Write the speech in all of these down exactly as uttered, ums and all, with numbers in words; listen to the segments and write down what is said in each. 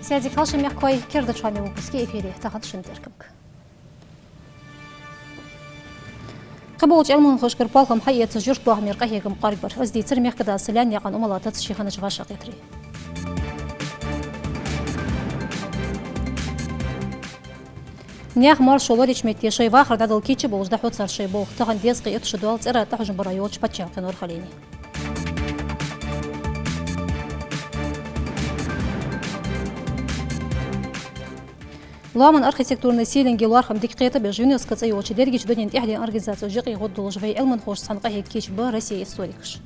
Сайре дика хийла шун, мехкахой. Керда хоамий выпуск я эфире. Тахан шун теркамга: кхыболча Ӏилманхошкара поалхам хьаэцаш юртбоахамера къахьегам кӀоаргбар. Из дийцар мехкдас Лаьннаькъан Умалатаца ший хиннача вӀашагӀкхетаре. Наьха маршо лорача метте шоай вахар дӀадала кийча болаш дӀахьу цар шоай болх. Тахан дезткъеи итт шу доал цӀера тӀахьожам бара йолча паччахьалкхен урхалле. Лоаман архитектурни сийленгий лоархӀам дика кхетабеш, ЮНЕСКО цӀи йолча дерригача дунен тӀехьленна организацеш юкъе гӀоргдолаш вай Ӏилманхошца цхьана къахьега кийча ба Россе историкаш.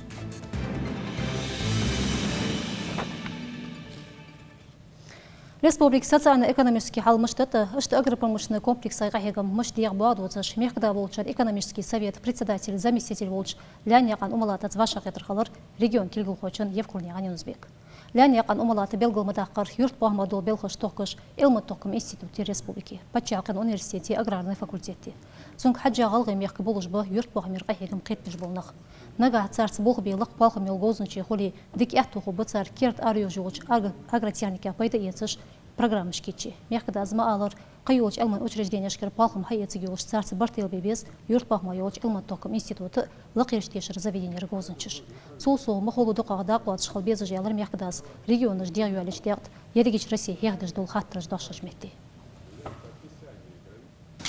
Республика социально-экономически хьал мишта да, иштта агропромышленни комплекса къахьегам мишта дегӀабоагӀа дувцаш, мехкда волчар экономически совета председателя заместитель волча Лаьннаькъан Умалатаца вӀашагӀкхетар хилар региона кулгалхочун Евкурнаькъан Юнус-Бека. Лаьннаькъан Умалата белгал ма даккхара, юртбоахама дола белхаш тохкаш Ӏилма-тохкама институт я республике, паччахьалкхен университете, аграрни факультете. Цунга хьежжа ГӀалгӀай мехка болаш ба юртбоахамера къахьегам кхетадеш бола нах. Нагахь царца болх бе лакха поалхам йола говзанчий хуле, дика аьттув хургба цар керда арайоагӀаш йолча агро-, агротехника пайда эцаш программаш кийчъе. Мехкдас ма аллара, кхыйолча Ӏилман учрежденешкара поалхам хьаэцаргйолаш царца барт лелабе беза юртбоахама йолча Ӏилма-тохкама института, лакхерча дешара заведенера говзанчаш. Цул совгӀа, ма хулла дукхагӀа дакъа лоацаш хила безаш я, аьлар мехкдас, регионаш дегӀайоалаеча даькъе ерригача Россе хьехадеш дола хаттараш дохьаш метте.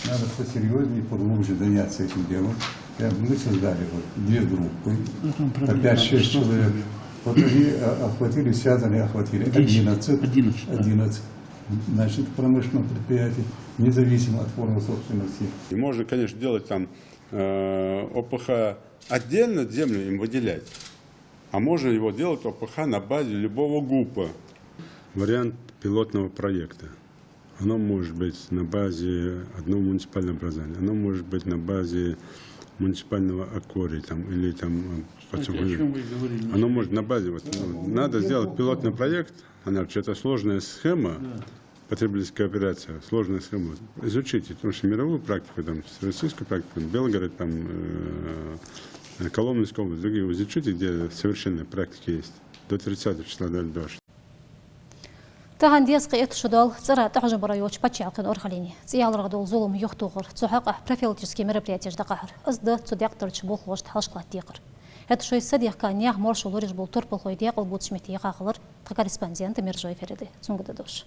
Надо посерьёзнее, поглубже заняться этим делом. Я, мы создали вот две группы, ну, там по пять-шесть человек. Вот они, а, охватили, связаны, охватили десять, одиннадцать. Одиннадцать, да. Одиннадцать, значит, промышленных предприятий, независимо от формы собственности. И можно, конечно, делать там, э, ОПХ, отдельно землю им выделять, а можно его делать ОПХ на базе любого ГУПа. Вариант пилотного проекта. Оно может быть на базе одного муниципального образования, оно может быть на базе муниципального Акори там, или там, э, Подсухуми. Оно может на базе, вот, ну, надо сделать пилотный проект, она вообще-то сложная схема, потребительская кооперация, сложная схема. Изучите, потому что мировую практику, там, с-, российскую практику, Белгород, там, э, Коломенская область, другие, изучите, где совершенные практики есть. До тридцатого числа дали дождь. Тахан дезткъеи итт шу доал цӀера тӀахьожам бара йолча паччахьалкхен урхалле. ЦӀи яларга дола зулам юхатохар, цу хьакъехьа профилактически мероприятеш дӀакхахьар, из да цу декъе тарча болхлошта хьалхашка латта декхар. ХӀаьта шоай са дехка наьха маршо лораеш бола турпалхой декъала бувцаш метте яха хилар тха корреспондента Мержой Фарида. Цунга да дош.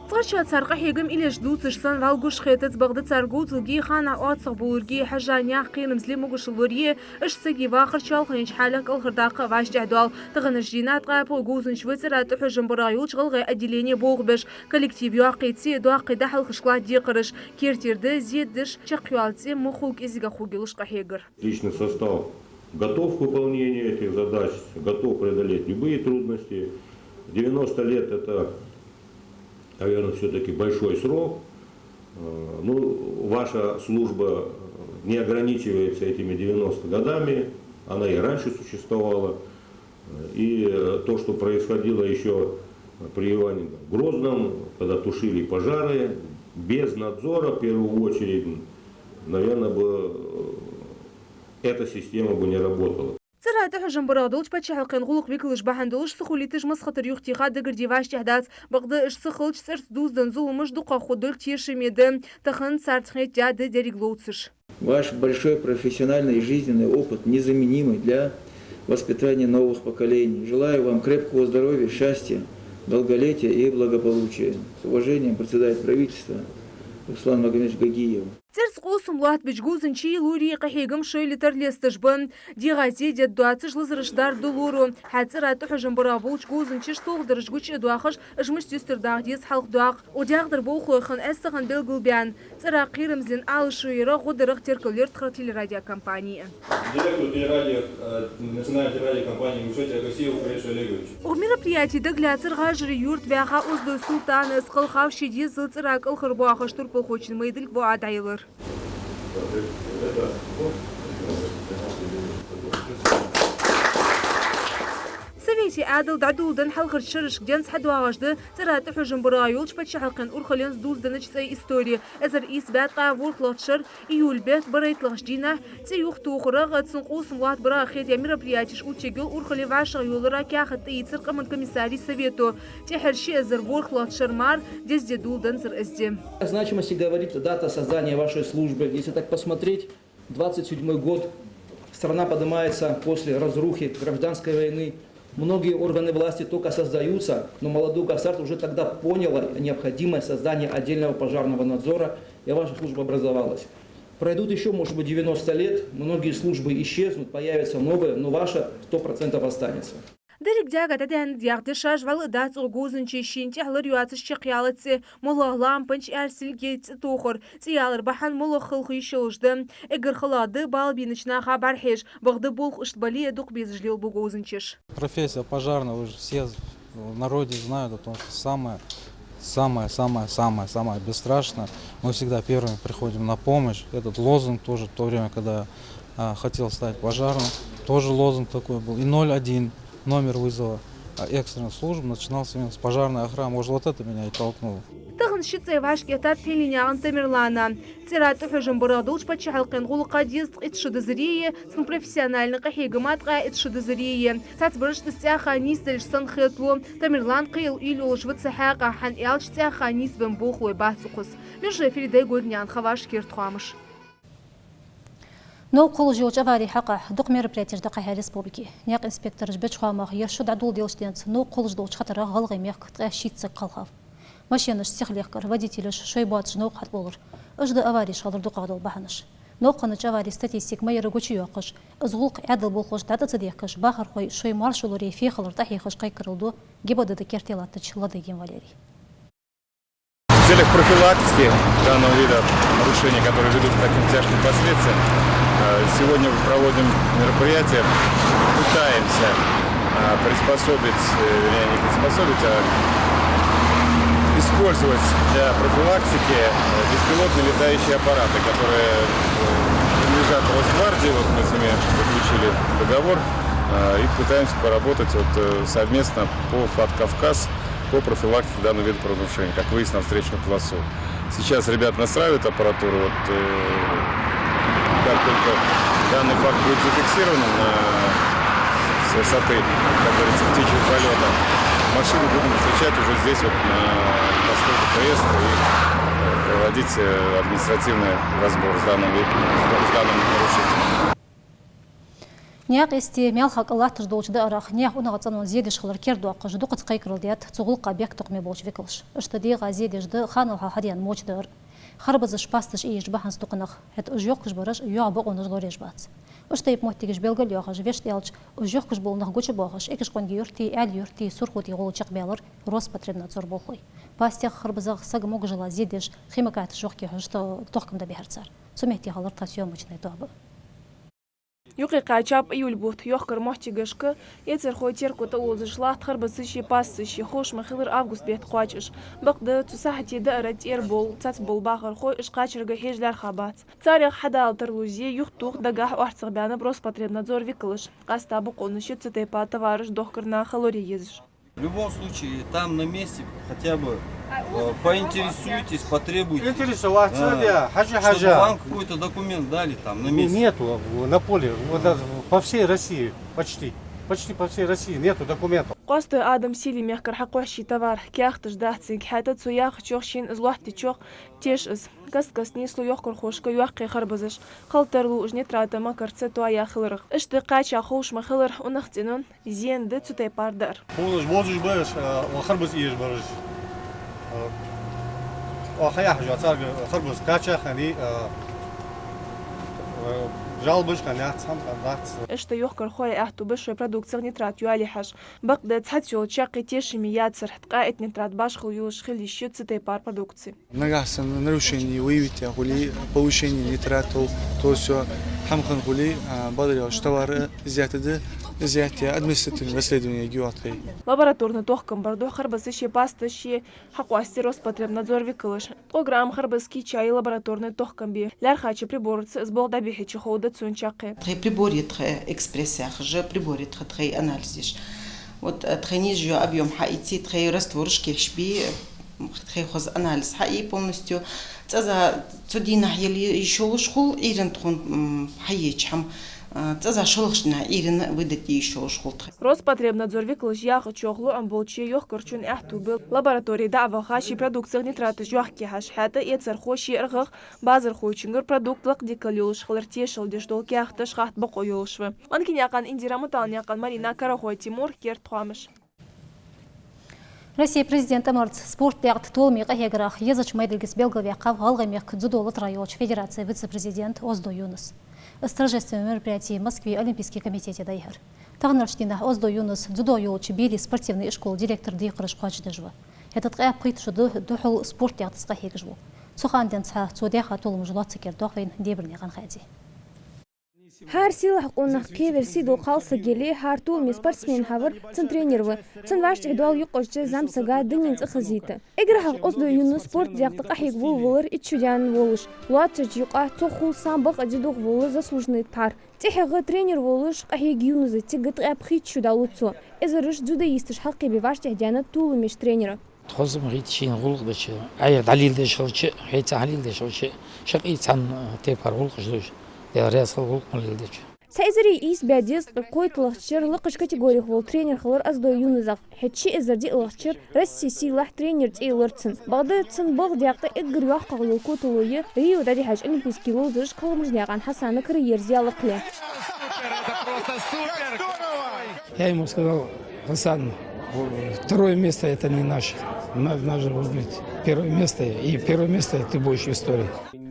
Цкъарча цар къахьегам иллеш дувцаш санна вӀалла гуш хетац, бакъда цар говзалга, ханахьа оццах болга хьежжа наьха кхерамзле, могашал лорае, иштта сага вахар чоалхане хьале кӀалхардаккха вӀаштӀехьадоал. Таханарча дийнахьа ткъаь пхи говзанча ва цӀера тӀахьожам бара йолча ГӀалгӀай отделене болх беш. Коллектив йоккхий, цӀи доккхий да хьалхашка латта декхараш. Кертера да, зе деш чакхйоалла цӀи ма хулла кӀезигагӀа хургйолаш къахьегар. Личный состав готов к выполнению этих задач, готов преодолеть любые трудности. Девяносто лет — это, наверное, всё-таки большой срок. Э, ну, ваша служба не ограничивается этими девяносто годами, она и раньше существовала. И, э, то, что происходило ещё при Иване Грозном, когда тушили пожары, без надзора, в первую очередь, наверное, бы, э, эта система бы не работала. ЦӀера тӀахьожам бара долча паччахьалкхен гӀулакха викалаш бахьан долаш сихулийташ масса хатар юхатеха дагарде вӀаштӀехьадац. Бакъда иштта ца хилча, цӀерца дувзаденна зуламаш дукхагӀа хургдолга тешаме да. Тахан царца хетта да деррига ловцаш. Ваш большой профессиональный и жизненный опыт незаменимый для воспитания новых поколений. Желаю вам крепкого здоровья, счастья, долголетия и благополучия. С уважением, председатель правительства Руслан Магомедович Гагиев. ЦӀерца къовсам лоаттабеча говзанчий лорае къахьегам шоайла тарлесташ ба. ДегӀа зе дергдоацаш, лазараш дарба да лоро. ХӀаьта цӀера тӀахьожам бара болча говзанчаша толхадараш гуча а доахаш, уж мишта юстардаккха деза хьалхадоаккх. Укх декъе тара болхлой хинна аьстагӀа белгалбаьнна, цӀера кхерамзлен Ӏалашо яр, гӀо дарах теркал йир тха телерадиокомпане. Директор телерадио, э, национальной телерадиокомпании Ингушетии Агасиев Фарид Шолегович. Укх мероприяте дагалаьцар ГӀажарий-Юрта ваьха Оздой Султан. Из кхелхав ший дезала цӀера кӀалхарбоахаш турпалхочун майдилг воӀа дӀаялар. Ӏадал дӀадоладенна хьалхарча шерашка денз хьадоагӀаш да цӀера тӀахьожам барагӀа йолча паччахьалкхен урхалленца дувзаденнача цӀай истори. Эзар ийс бӀаь ткъаь ворхӀлагӀча шера июль бетта барайтталагӀча дийнахьа цӀи юхатохарах а, цун къовсам лоаттабарах а хетаяь мероприятеш оттаергйола урхалле вӀашагӀйоллара каьхат тӀаийцар къаман комиссарий совето. ТӀеххьара ши эзар ворхӀлагӀча шера мара дезде доладензар из ди. О значимости говорит дата создания вашей службы. Если так посмотреть, двадцать седьмой год, страна поднимается после разрухи, гражданской войны. Многие органы власти только создаются, но молодое государство уже тогда поняло необходимость создания отдельного пожарного надзора, и ваша служба образовалась. Пройдут еще, может быть, девяносто лет, многие службы исчезнут, появятся новые, но ваша сто процентов останется. Деррига даьга дӀадаьннад яхаш, дешаш вӀалла а дац укх говзанчий шийна тӀехьа лар йоацаш чакхъяьлла цӀи, моллагӀа лампанча аьрсилгеи цӀи тохар, цӀи ялар бахьан моллагӀа халхо йиш йолаш да. Эггара халагӀа да бала бийнача наха бӀарахьежа, бакъда болх иштта бале а дукха безаш лелабу говзанчаш. Профессия пожарного, вы же все в народе знают о том, что самое, самое, самое, самое, самое бесстрашное. Мы всегда первыми приходим на помощь. Этот лозунг тоже в то время, когда, а, хотел стать пожарным, тоже лозунг такой был. И ноль один, номер вызова, а, экстренных служб, начинался именно с пожарной охраны. Может, вот это меня и толкнуло. Тахан ши цӀай вӀашкаэттад Пхьиленаькъан Тамерлана. ЦӀера тӀахьожам барагӀа долча паччахьалкхен гӀулакха дезткъеи итт шу дизари, цун профессиональни къахьегама ткъаь итт шу дизари. Цхьаццабарашта из цӀаьхха нийсделча санна хеталу. Тамерлана кхыйола уйла йолаш ва цу хьакъехьа, хӀана аьлча цӀаьхха нийсбенна болхлой бац укхаза. Мержой Фарида, Гойгнаькъан Хаваж, «Керда хоамаш». Новкъа хулаш йолча аварий хьакъехьа дукха мероприятеш дӀакхахьа республике. Наькъа инспектораш беча хоамах ер шу дӀадоладелча денз новкъа хулаш долча хатарах ГӀалгӀай мехка ткъаь шийтта саг кхалхав. Машенаш сихлехкар, водителаш шоай боацаш новкъа хьатӀабовлар. Уж да авареш хилара дукхагӀа дола бахьанаш. Новкъа хиннача аварий статистика ма ярра гучайоаккхаш, из гӀулакх Ӏаьдала болхлошта дӀатӀа ца дехкаш, бахархой шоай моаршаллора фехалар тӀахьехаш кхайкарал ду ГИБДД керте латтача Ладыгин Валерий. В целях профилактики данного вида нарушений, которые ведут к таким тяжким последствиям, э, сегодня мы проводим мероприятие, пытаемся, э, приспособить, э, вернее, не приспособить, а использовать для профилактики, э, беспилотные летающие аппараты, которые, э, принадлежат Росгвардии. Вот мы с ними заключили договор, э, и пытаемся поработать вот, э, совместно по ФАТ «Кавказ» по профилактике данного вида правонарушений, как выезд на встречную полосу. Сейчас ребята настраивают аппаратуру. Вот, э, как только данный факт будет зафиксирован на с высоты, как говорится, птичьего полёта, машину будем встречать уже здесь, вот, на посту ДПС, и проводить, э, административный разбор с данным вид-, с данным нарушителем. Наькъа йисте маьлха кӀал латташ долча даарах наьха унахцӀенон зе деш хилар кердадоаккхаш дукхаза кхайкарал даьд цу гӀулакха бехктокхаме болча викалаша. Иштта дегӀа зе деш да ханал хьалха хьадена моча даар. Харбазаш, пасташ ийеш бахьанца дукха нах, хӀаьта уж йохкаш бараш йоагӀа бокъонаш лораеш бац. Уж тайпа моттигаш белгалйоахаш, вешта аьлча, уж йохкаш бола нах гучабоахаш, Экажкъонгий-Юртеи, Аьлий-Юртеи, Сурхотеи гӀолла чакхбаьлар Роспотребнадзора болхлой. Пастех, харбазах саг могашала зе деш, химикаташ йохкий хьожаш тохкам дӀабихьар цар. Цу метте хилар тха съёмочни тоаба. Юкъе кхаьчаб июль бутт. Йохкара моттигашка эцархой терко тӀаозаш латт харбазаши пасташи. Ховш ма хиллара август бетта кхоач уж. Бакъда цу сахьате даара тӀера бола, цхьацца бола бахархой уж кхачарга хьежа лаьрхӀа бац. Царех хьадала тарлу зе юхатоха дагахьа орцагӀбаьннаб Роспотребнадзора викалаш. Къаьстта бокъонаш я цу тайпара товараш дохкар наха лорае езаш. В любом случае, там на месте хотя бы, э, поинтересуйтесь, потребуйте. Интересоваться, да, хьажа, чтобы хьажа вам какой-то документ дали там на месте. Нету, на поле. Вот, да, по всей России, почти. Почти по всей России нету документов. Къоастой Адам Силий мехкара хьакхоачаш я товар. Каьхаташ дац цунга, хӀаьта цо яхачох, шийна из лоаттадичох теш из. Каст-каста нийслу йохкархошка йоккхий харбазаш. Хала тарлу уж нитрата макарца тоаяь хиларах. Иштта кхаьча ховш ма хиллара унахцӀенон зен да цу тайпара даар. Ховш бозаш бараш, а, харбаз ийеш бараш. А, а, хьаяхьаш царга харбаз кхаьча хиннай, а, а, жалобаш хиннаяц, хӀама хиннадац. Иштта йохкархой аьттув ба шоай продукцех нитрат йоалае хьажа. Бакъда цхьацца йола чаккхе тешаме яцар, ткъаь итт нитрат башхало йолаш хила йиш я цу тайпара продукци. Нагахьа санна нарушение выявить яь хуле, повышение нитратов, то всё, хӀама хинна хуле, а, бадар йолаш товар изъять да, изъять яь административное расследование гиоткхай. Лабораторни тохкам бар духьа харбазаши пасташи хьакъоастадаьд Роспотребнадзора викалаша. Ткъо грамм харбаз кийчъяьй лабораторни тохкам бе. ЛаьрххӀача приборца из болх дӀабихьача ховргда цун чаккхе. Тхай прибор я тха, экспресс яхаш прибор я тха, тхай анализ еш. Вот, э, тхоай низагӀа йола объём хьаийце, тхоай раствораш кийчбе, э, тхоай хоза анализ хьае полностью. ЦӀаза цу дийнахьа йила йиш йолаш хул, Ӏуйрийна тхона, м, хьаеча хӀама, э, цӀаза шоллагӀча дийнахьа Ӏуйрийна выдать е йиш йолаш хул тха. Роспотребнадзора викалаша яхачох, лоӀам болча йохкарчун аьттув ба лабораторе дӀа а ваха, ший продукцех нитраташ йохкаргйолаш. ХӀаьта эцархо ший аргӀах базархочунгара продукт лакхдаккхал йолаш хилар тешал деш дола каьхаташ хатта бокъо йолаш ва. Манкинаькъан Индира, Муталнаькъан Марина, Карахой Тимур, «Керда хоамаш». Россе Президента амарца спорта декъе толамий къахьегарах езача майдилгас белгалваьккхав ГӀалгӀай мехка дзюдо латара йолча федераце вице-президент Оздой Юнус. Из торжественни мероприяти Москве Олимпийски комитете дӀайихьар. Таханарча дийнахьа Оздой Юнус дзюдо йолча берий спортивни ишкола директора декхараш кхоачашдеш ва. ХӀаьта ткъаь пхийтта шу ду духхьал спорта декъе къахьегаш ва. Цу хана денз хьа цо даьха толамаш лоацца кердох вайна Дебарнаькъан Хади. ХӀара сийлахьа къонах кхевар сий дола кхалсаг яле, хӀара толаме спортсмен хьавар цун тренер ва. Цун вӀаштӀехьа дола юкъарча зӀамсага дунен цӀи хазийта. Эггара хьалха Оздой Юнус спорта декъе къахьега волавелар итт шу даьнна волаш. Лоацача юкъа цох хул самбукъа дзюдох вола заслуженни тхьар. ТӀехьагӀа тренер волаш къахьег Юнуса цига ткъаь пхийтта шу далу цо. Эзараш дзюдоисташ хьалкхебе вӀаштӀехьа даьннад толамаш тренера. Тхоза ма хӀаьта шийна гӀулакх дича, Ӏайха дӀалелдеш хилча, хӀаьта хьалелдеш хилча, шаккхе цхьан тайпара гӀулакхаш да уж, Даьла раьза хилва гӀулакх ма лелдеча. Цхьа эзари ийс бӀаь дезткъеи кхойтталагӀча шера лакхача категорих вола тренер хилар Оздой Юнус. ХӀаьта ши эзар диълагӀча шера Россе сийлахь тренера цӀи йиллар цун. Бакъда цун балха декъе эггара йоккхагӀа йола котало я Рио дӀадихьача олимпийски ловзарашка Халмурзанаькъан Хьасана караерзаяь лакхле. Я ему сказал: «Хасан, второе место — это не наше. На-, наше, вот, говорит, первое место, и первое место ты будешь в истории».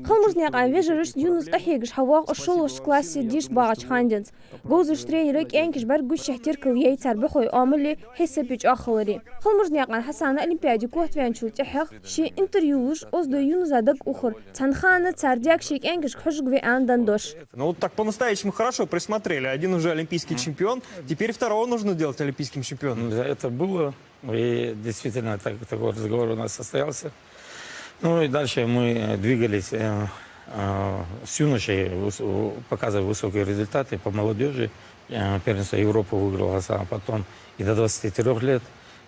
Халмурзанаькъан вежарашца Юнус къахьегаш хьавоагӀа шоллагӀча классе деша багӀача хана денз. Говза тренера кӀаьнкаш бӀаргагуш шоай теркал яьй цар бӀухой Ӏамале, хьисапе чӀоагӀа хиларе. Халмурзанаькъан Хьасана Олимпиаде котваьнначул тӀехьагӀа ший интервьюлаша Оздой Юнуса дагаух. Цхьан хана цар даьга ший кӀаьнкашка хьожаргва аьнна денна дош. Ну, вот так по-настоящему хорошо присмотрели. Один уже олимпийский чемпион, теперь второго нужно делать олимпийским чемпионом. Да, это было. И действительно, так, такой разговор у нас состоялся. Ну и дальше мы, э, двигались, э, э, с юношей, выс-, у-, показывая высокие результаты по молодёжи. Э, первенство Европы выиграл Хасан, а потом и до двадцати трёх лет.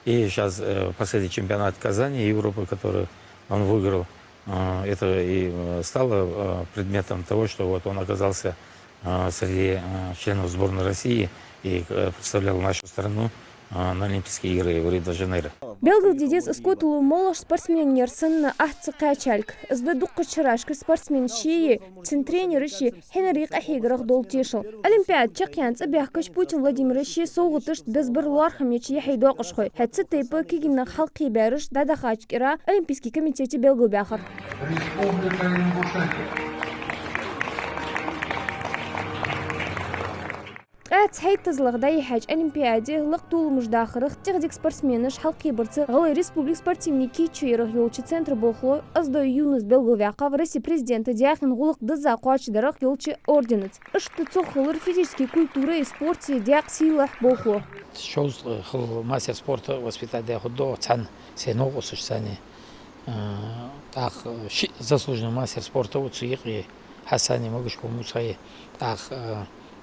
И сейчас, э, последний чемпионат Казани Европы, который он выиграл, э, это и, э, стало, э, предметом того, что вот он оказался, э, среди, э, членов сборной России и, э, представлял нашу страну, э, на Олимпийские игры в Рио-де-Жанейро. Белгалде деза, из котало моллагӀча спортсменера санна ах ца кхаьчалга. Из да дуккхача шерашкара спортсмена шеи цун тренера шеи хьинаре къахьегарах дола тешал. Олимпиада чакхъяьнна цӀабаьхкача Путин Владимира ший совгӀаташта безбар лоархӀамеча яхьий доакъашхой. ХӀаьта цу тайпа кагий нах хьалкхебаьраш дӀадахача кӀира Олимпийски комитете белгалбаьхар. Республика Ингушетия. Ткъаь цхьайттазлагӀа дӀайихьача Олимпиаде лакха толамаш дахарах, тӀехдика спортсменаш хьалкхебарца ГӀалгӀай Республика спортивни кийчо ярах йолча центра болхло Оздой Юнус белгалваьккхав Россе Президента Даьхен гӀулакх дизза кхоачашдарах йолча орденаца. Иштта цох хилар физически культура и спорта декъе сийлахь болхло. Шовзткъа хила мастер спорта воспитать даь хургда цхьан сай новкъосташца. Э, тӀаккха шиъ заслуженный мастер спорта ва цу юкъе, Хьасани, Магушков Мусаи, тӀаккха, э,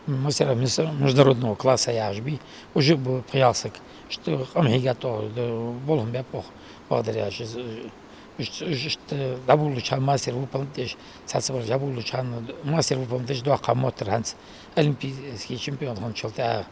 мастера меж-, международного класса яхаш ба, уже ба пхи-ялх саг. Иштта къам хьийгад оаха, да, болх баьб оаха, бакъдар аьлча, из, иштта, иштта дӀаболалуча хана мастер выполнить деш, цхьаццабараш дӀаболалуча хана мастер выполнить деш доккха моттар хӀанз олимпийски чемпион хинначул тӀехьагӀа,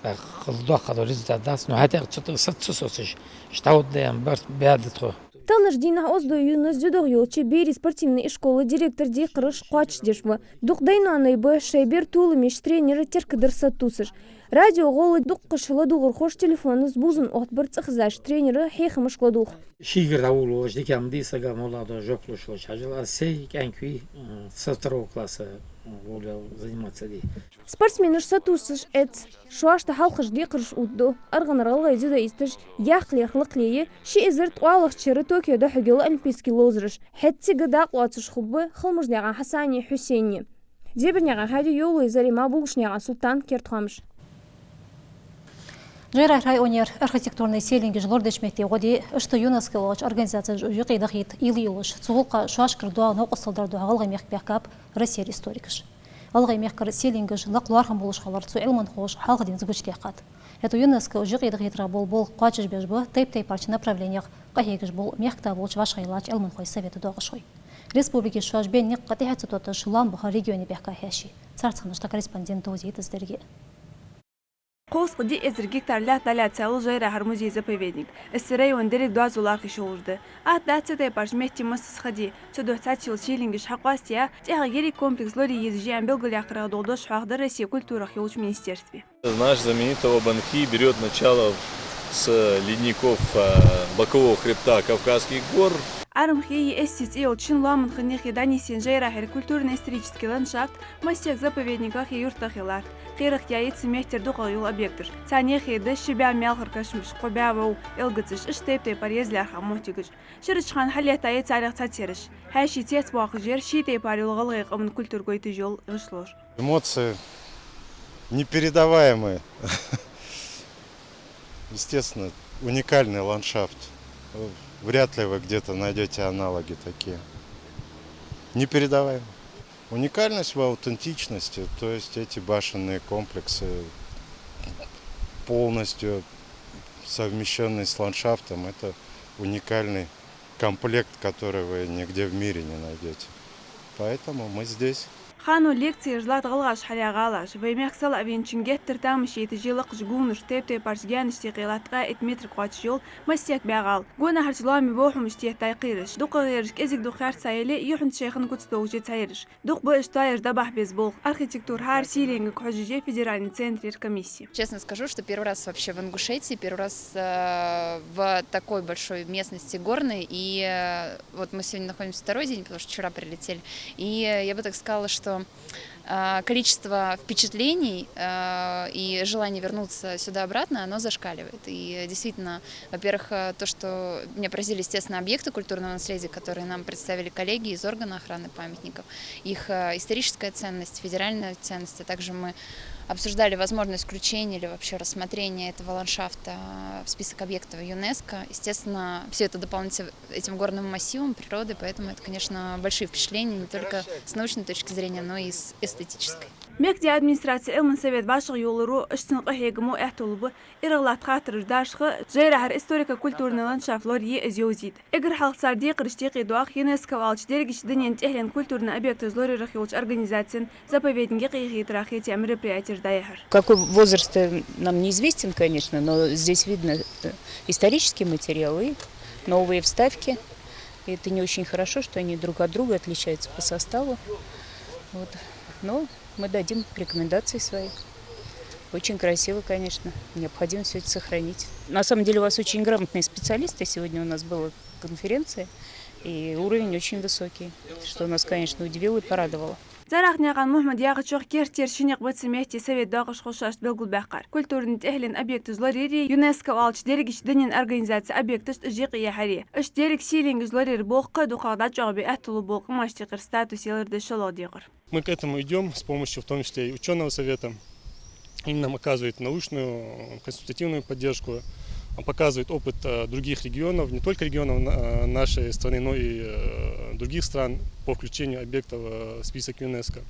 тӀаккха доккха дола результат дац, но хӀаьта а цу тӀа саца ца соцаш, иштта дӀаоттадаь барт баьд тхо. Таханарча дийнахьа Оздой Юнус дзюдох йолча берий спортивни ишкола директора декхараш кхоачашдеш ва. Дукха даьй-ноаной ба шоай бера толамеча тренера теркадар сатувсаш. Радио гӀолла дуккхача ладувгӀархоша телефонах бувзам оттабар цӀихезача тренера хьехамашка ладувгӀа. Шийгара дӀаволавалаш дика ма дий, сага моллагӀа дола жоп луш хилча хьажал, аз сай кӀаьнк вий, э, со второго класса, э, волаваь заниматься дий. Спортсменаш сатувсаш эц, шоашта хьалхашка декхараш оттаду, аргӀанара гӀалгӀай дзюдоисташ яккха лерхӀа лакхле я ши эзар ткъоалагӀча шера Токио дӀахьоргйола олимпийски ловзараш. ХӀаьта цига дакъа лоацаш хургба Халмурзанаькъан Хьасани Хьусени. Дебарнаькъан Хади, Йовлой Зарема, Булгушнаькъан Султан, «Керда хоамаш». ДжӀайрайхьа районера архитектурни селенгаш лорадеча метте гӀо де, иштта ЮНЕСКО яхача организаце уж юкъе дахийта уйла йолаш, цу гӀулакха шоашкара доагӀа новкъостал дар духьа ГӀалгӀай мехка баьхкаб Россера историкаш. ГӀалгӀай мехкара селенгаш лакха лоархӀам болаш хилар цу Ӏилманхоша хьалха денз гучадаьккхад. ХӀаьта ЮНЕСКО жикъе дахийтарах бола болх кхоачашбеш ба тайп-тайпарча направленех къахьегаш бола мехкда болча вӀашагӀъеллача Ӏилманхой совета доакъашхой. Республике шоаш баь никъ къа тӀехьа ца тотташ, лоам баха регионе баьхка хьаьший. Царца хиннача тха корреспондента довзийт из деррига. Кхузткъа диъ эзар гектар лаьтта дӀалаьца лу ЖӀайрахьара музей-заповедник. Из цу района деррига доазол лоархӀаш йолаш да. Атта дац цу тайпарча метте массаза ха де. Цудухьа цхьацца йола сийлингаш хьакъоастаяь, тӀехьагӀа еррига комплекс лорае еза жеам белгалъяьккхарах дола дош хьоахадир Россе культурах йолча министерстве. Наш знаменитый Абанхи берёт начало с ледников, а, бокового хребта Кавказских гор. Ӏарамхи е Эсси цӀи йолча шин лоаман хиннахи дӀанийсъенна ЖӀайрахьара культурно-исторически ландшафт массехк заповедниках е юртах латт. Кхерах яйца меттера дукхагӀа йола объекташ. Царна хи да ши бӀаь маьлхара кашамаш, кхо бӀаь вӀов, элгацаш, иштта тайп-тайпара еза лаьрхӀа моттигаш. Ширача хана хьалъэттаяьй царех цхьаццаяраш. Хьаьший цецбоаккхаш яр ший тайпара йола гӀалгӀай къаман культура гойташ йола гӀишлош. Эмоции непередаваемые. Естественно, уникальный ландшафт. Вряд ли вы где-то найдёте аналоги такие. Непередаваемо. Уникальность в аутентичности, то есть эти башенные комплексы, полностью совмещённые с ландшафтом, это уникальный комплект, который вы нигде в мире не найдёте. Поэтому мы здесь. Ханна лекцеш латт гӀалгӀаша хьалъяь гӀалаш. Вай мехка салаӀа веначун геттара тамаш яйташ я лакхача гувнашта тайп-тайпарча гаьнашта юкъе латт ткъаь итт метр кхоачаш йола массехк бӀаь гӀала. Гонахьарча лоаме бохамашта еттай кхераш. ДукхагӀа ераш кӀезига дукха херца а яле, юххьанца шоай хана куц тоагӀаш я цхьа ераш. Дукха ба уж тоаеш дӀабахьа беза болх. Архитектура хӀара сийленгага хьожаш я федеральни центрера комисси. Честно скажу, что первый раз вообще в Ингушетии, первый раз, э, в такой большой местности горной. И, э, вот мы сегодня находимся второй день, потому что вчера прилетели. И, э, я бы так сказала, что, э, количество впечатлений, э, и желание вернуться сюда обратно, оно зашкаливает. И, э, действительно, во-первых, э, то, что меня поразили, естественно, объекты культурного наследия, которые нам представили коллеги из органа охраны памятников, их, э, историческая ценность, федеральная ценность, а также мы обсуждали возможность включения или вообще рассмотрения этого ландшафта в список объектов ЮНЕСКО. Естественно, всё это дополняется этим горным массивом, природой, поэтому это, конечно, большие впечатления не только с научной точки зрения, но и с эстетической. Мехкдаь администраце Ӏилман совет вӀашагӀйоларо, иштта цун къахьегамо аьттув лу ба, иргӀа латта хаттараш дашха, ЖӀайрахьара историко-культурни ландшафт лорае из йовзийта. Эггара хьалха цар декхарашта юкъе доагӀа ЮНЕСКО оалача дерригача дунен тӀехьленна культурни объекташ лораярах йолча организацен заповедник юкъе яхийтарах хетаяь мероприятеш дӀаяхьар. Какой возраст, э, нам неизвестен, конечно, но здесь видно, э, исторические материалы, новые вставки. И это не очень хорошо, что они друг от друга отличаются по составу. Вот. Но мы дадим рекомендации свои. Очень красиво, конечно. Необходимо всё это сохранить. На самом деле у вас очень грамотные специалисты. Сегодня у нас была конференция, и уровень очень высокий, что нас, конечно, удивило и порадовало. Зарахнаькъан Мухьмада яхачох, керттера ши никъ ба цу метте совета доакъашхоша шоашта белгалбаьккхар. Культурни тӀехьленна объекташ лораяри, ЮНЕСКО оалача дерригача дунен организаце объекташта уж юкъе яхьари. Иштта деррига сийленгаш лораяра болх кхы а дукхагӀа дӀачӀоагӀбе аьттув лу бола къамашта юкъера статус ялар да шоллагӀа декхар. Мы к этому идём с помощью, в том числе и учёного совета. Они нам оказывают научную, консультативную поддержку, а, показывают опыт, э, других регионов, не только регионов на-, э, нашей страны, но и, э, других стран по включению объектов, э, в список ЮНЕСКО.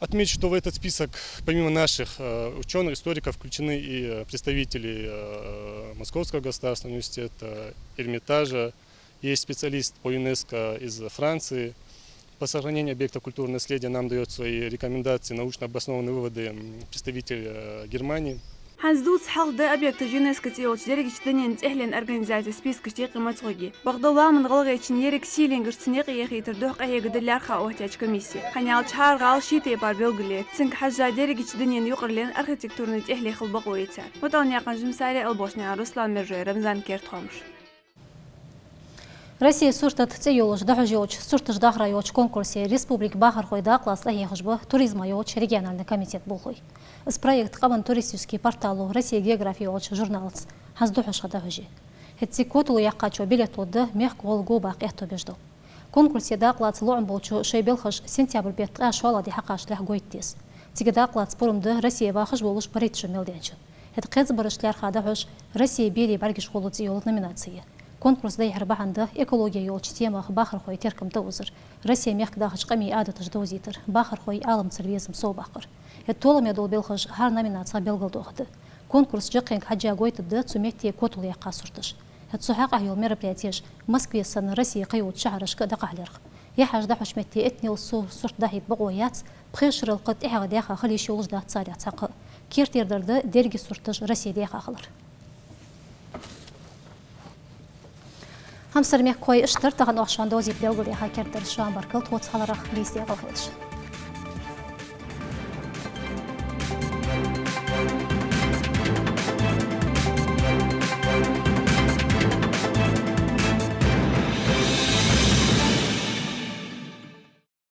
Отмечу, что в этот список, помимо наших, э, учёных, историков, включены и, э, представители, э, Московского государственного университета, Эрмитажа, есть специалист по ЮНЕСКО из Франции. По сохранению объектов культурного наследия нам даёт свои рекомендации, научно обоснованные выводы, м, представитель, э, Германии. ХӀанз дувца хьалха да объекташ ЮНЕСКО цӀи йолча дерригача дунен тӀехьленна организаце спискашта юкъе ма ца хоге. Бакъда лоаман ГӀалгӀайчен еррига сийленгашца никъ яхийтара духьа къахьега да лаьрхӀа оттаяьча комиссе. ХӀана аьлча хӀара гӀала ший тайпара белгал я, цунга хьежжа дерригача дунен юкъарлен архитектурни тӀехьле хила бокъо я цар. МутӀалнаькъан Жансари, Албошнаькъан Руслан, Мержой Рамзан, «Керда хоамаш». «Россия суртат» цӀи йолаш дӀахьош йолча сурташ дахара йолча конкурсе республика бахархой дакъа лаца тӀахьехаш ба туризма йолча региональни комитета болхлой. Из проект къаман туристически портало «Россия география» йолча журналаца хӀанз духхьашха дӀахьош я. ХӀаьта цига котало яьккхачо билет лургда мехка гӀолла го баккха аьттув беш дола. Конкурсе дакъа лаца лоӀам болчо шоай белхаш сентябрь бетта ткъаь шоллагӀа ди хьакхачалехь гойта деза. Цига дакъа лаца пурам да Россе вахаш волаш барайтта шу мел даьнначун. ХӀаьта кхезза барашта лаьрхӀа дӀахьош «Россия берий бӀаргаш хулла» цӀи йола номинаци я. Конкурс дӀаяхьара бахьан да экологи йолча темах бахархой теркам тӀаозар, Россе мехка дахача къамий Ӏадаташ довзийтар, бахархой Ӏаламцара везам совбаккхар. ХӀаьта толаме дола белхаш хӀара номинацех белгалдоахаргда. Конкурс чаккхенга хьежжа гойтаргда цу метте котало яьккха сурташ. ХӀаьта цу хьакъехьа йола мероприятеш Москве санна Россе кхыйолча шахьарашка дӀакхахьа лерхӀ. Яхьаш дӀахьоча метте этнел со сурт дӀахьийта бокъо яц, пхе шерал кхы тӀехьагӀа даьха хила йиш йолаш дац царех цхьаккха. Керттердар да деррига сурташ Россе даьха хилар. Хьамсара мехкахой, иштта дар тахан оаха шоана довзийта белгалдаьха керттера шоана баркал тхоца хиларах, бийса декъала хилда шун.